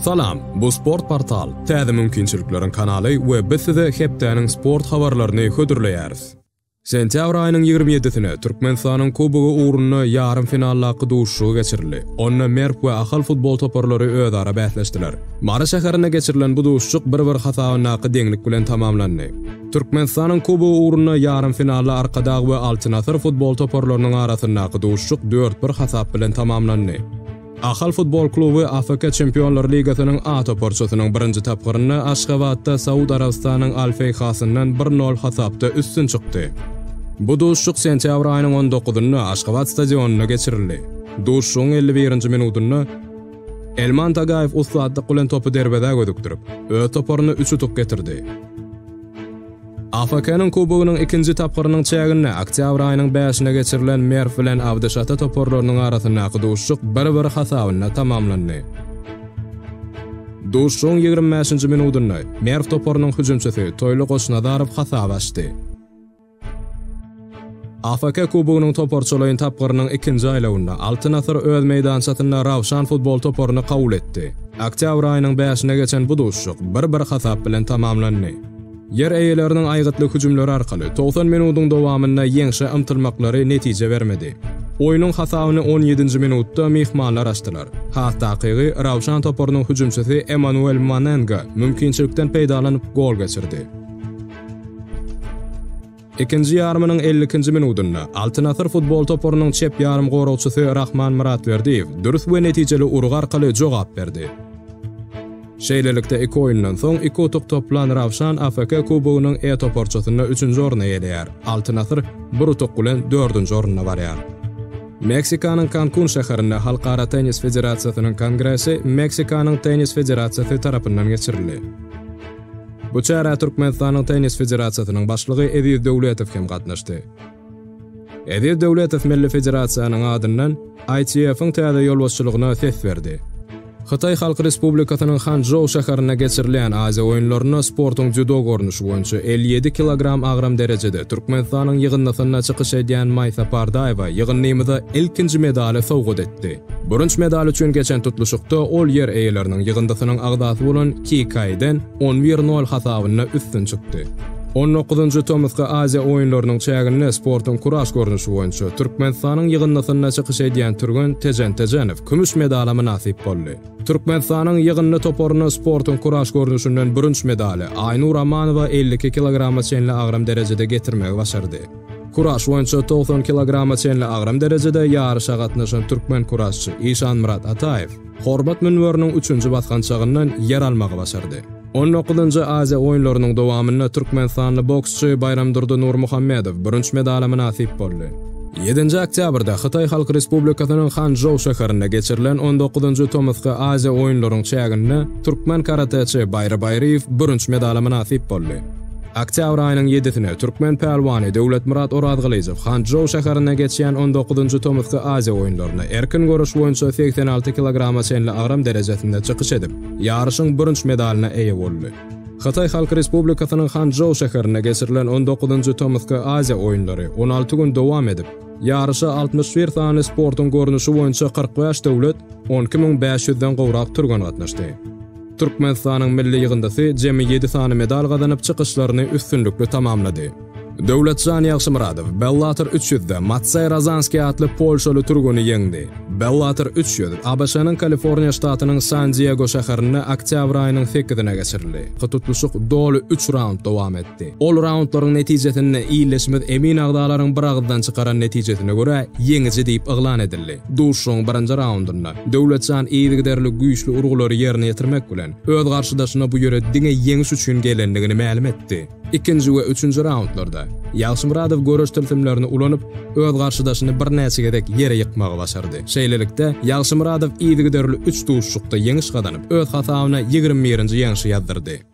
Salam, bu Sport Portal, täze mümkinçilikleriň kanaly we biz size hepdäniň sport habarlaryny hödürleýäris. Sentýabr aýynyň 27-sine Türkmenistanyň Kubogy ugrunda ýarym finaldaky duşuşygy geçirildi. Onda Merw we Ahal futbol toparlary özara bäsleşdiler. Mary şäherinde geçirilen bu duşuşyk bir-bir hasabyndaky deňlik bilen tamamlandy. Türkmenistanyň Kubogy ugrunda ýarym finalda Arkadag we Altyn asyr futbol toparlarynyň arasyndaky duşuşyk dört-bir hasap bilen tamamlandy. Ahal futbol kluby AFK Çempionlar ligasynyň A toparçasynyň birinji tapgyrynda Aşgabatda Saud Arabystanyň Al-Feýhasyndan bir nol hasapda üstün çykdy. Bu duşuşyk sentýabr aýynyň on dokuzynda Aşgabat stadionynda geçirildi. Duşuşygyň 51-nji minutynda Elman Tagaýew ussatlyk bilen topy derwezä gözükdirip, öz toparyna üç utuk getirdi. AFK-nyň kubogynyň ikinji tapgyrynyň çäginde oktýabr aýynyň bäşine geçirilen Merw bilen Abdyşata toparlarynyň arasyndaky duşuşyk bir-bir hasabynda tamamlandy. Duşuşygyň 25-nji minudynda Merw toparynyň hüjümçisi Toýly Goçnazarow hasaby açdy. AFK kubogynyň toparçalaýyn tapgyrynyň ikinji aýlawynda Altyn asyr öz meýdançasynda Rawşan futbol toparyny kabul etdi. Oktýabr aýynyň bäşine geçen bu duşuşyk bir-bir hasap bilen tamamlandy. Ýer eýeleriniň aýgytly hüjümleri arkaly 90 minudyň dowamynda ýeňşe ymtylmaklary netije bermedi. Oýnuň hasabyny on ýedinji minutda myhmanlar açdylar. Has takygy, Rawşan toparynyň hüjümçisi Emanuel Manenga mümkinçilikden peýdalanyp gol geçirdi. Ikinji ýarymynyň 52-nji minudynda Altyn asyr futbol toparynyň çep ýarym goragçysy Rahman Myratberdiýew dürs we netijeli urgy arkaly jogap berdi. Şeýlelikde, iki oýundan soň iki utuk toplan Rawşan AFK kubogynyň E toparçasynda üçünji orny eýeleýär. Altyn asyr bir utuk bilen dördünji orunda barýar. Meksikanyň Kankun şäherinde Halkara tennis federasiýasynyň kongresi Meksikanyň Tennis federasiýasy tarapyndan geçirildi. Bu çärä Türkmenistanyň Tennis federasiýasynyň başlygy Eziz Döwletow hem gatnaşdy. Eziz Döwletow milli federasiýanyň adyndan ITF-iň täze ýolbaşçylygyna ses berdi. Hytaý Halk Respublikasynyň Hançžou şäherinde geçirilýän Aziýa oýunlarynda sportuň dzýudo görnüşi boýunça 57 kilogram agram derejede Türkmenistanyň ýygyndysynda çykyş edýän Maýsa Pardaýewa ýygyndymyza ilkinji medaly sowgat etdi. Bürünç medal üçin geçen tutluşykda ol ýer eýeleriniň ýygyndysynyň agzasy bolan Ki Kaýden on bir nol hasabynda üstün çykdy. On dokuzynjy tomusky Aziýa oýunlarynyň çäginde sportuň kuraş görnüşi boýunça Türkmenistanyň ýygyndysynda çykyş edýän türgen Tejen Tejenow kümüş medala mynasyp boldy. Türkmenistanyň ýygyndy toparyna sportuň kuraş görnüşinden bürünç medaly Aýnur Amanowa 52 kilograma çenli agram derejede getirmegi başardy. Kuraş boýunça 90 kilograma çenli agram derejede ýaryşa gatnaşan türkmen kuraşçy Işanmyrat Ataýew hormat münberiniň üçünji basgançagyndan ýer almagy başardy. On dokuzynjy Aziýa oýunlarynyň dowamynda türkmenistanly boksçy Baýramdurdy Nurmuhammedow bürünç medala mynasyp boldy. Ýedinji oktýabrda Hytaý Halk Respublikasynyň Hançžou şäherinde geçirilen on dokuzynjy tomusky Aziýa oýunlaryň çäginde türkmen karateçi Baýry Baýryýew bürünç medala mynasyp boldy. Oktýabr aýynyň ýedisine türkmen pälwany Döwletmyrat Orazgylyjow Hançžou şäherinde geçýän on dokuzynjy tomusky Aziýa oýunlarynda erkin göreş boýunça 86 kilograma çenli agram derejesinde çykyş edip, ýaryşyň bürünç medalyna eýe boldy. Hytaý Halk Respublikasynyň Hançžou şäherinde geçirilen on dokuzynjy tomusky Aziýa oýunlary 16 gün dowam edip, ýaryşa 61 sany sportuň görnüşi boýunça 45 döwlet, 12 500-den gowrak türgen gatnaşdy. Türkmenistanyň milli ýygyndysy jemi ýedi sany medal gazanyp, çykyşlaryny üstünlikli tamamlady. Döwletjan Ýagşymyradow Bellator 300-de Matseý Rozanskiý atly polşaly türgeni ýeňdi. Bellator 300 ABŞ-nyň Kaliforniýa ştatynyň San-Diego şäherinde oktýabr aýynyň sekizine geçirildi. Tutluşyk doly üç raund dowam etdi. Ol raundlaryň netijesinde ildeşimiz emin agzalaryň biragyzdan çykaran netijesine görä ýeňiji diýip yglan edildi. Duşuşygyň birinji raundynda Döwletjan yzygiderli güýçli urgulary ýerine ýetirmek bilen, öz garşydaşyna bu ýere diňe ýeňiş üçin gelendigini mälim etdi. Ikinji we üçünji raundlarda Ýagşymyradow göreş tilsimlerini ulanyp, öz garşydaşyny birnäçe gezek ýere ýykmagy başardy. Şeýlelikde, Ýagşymyradow yzygiderli üç duşuşykda ýeňiş gazanyp, öz hasabyna 21-nji ýeňşi ýazdyrdy.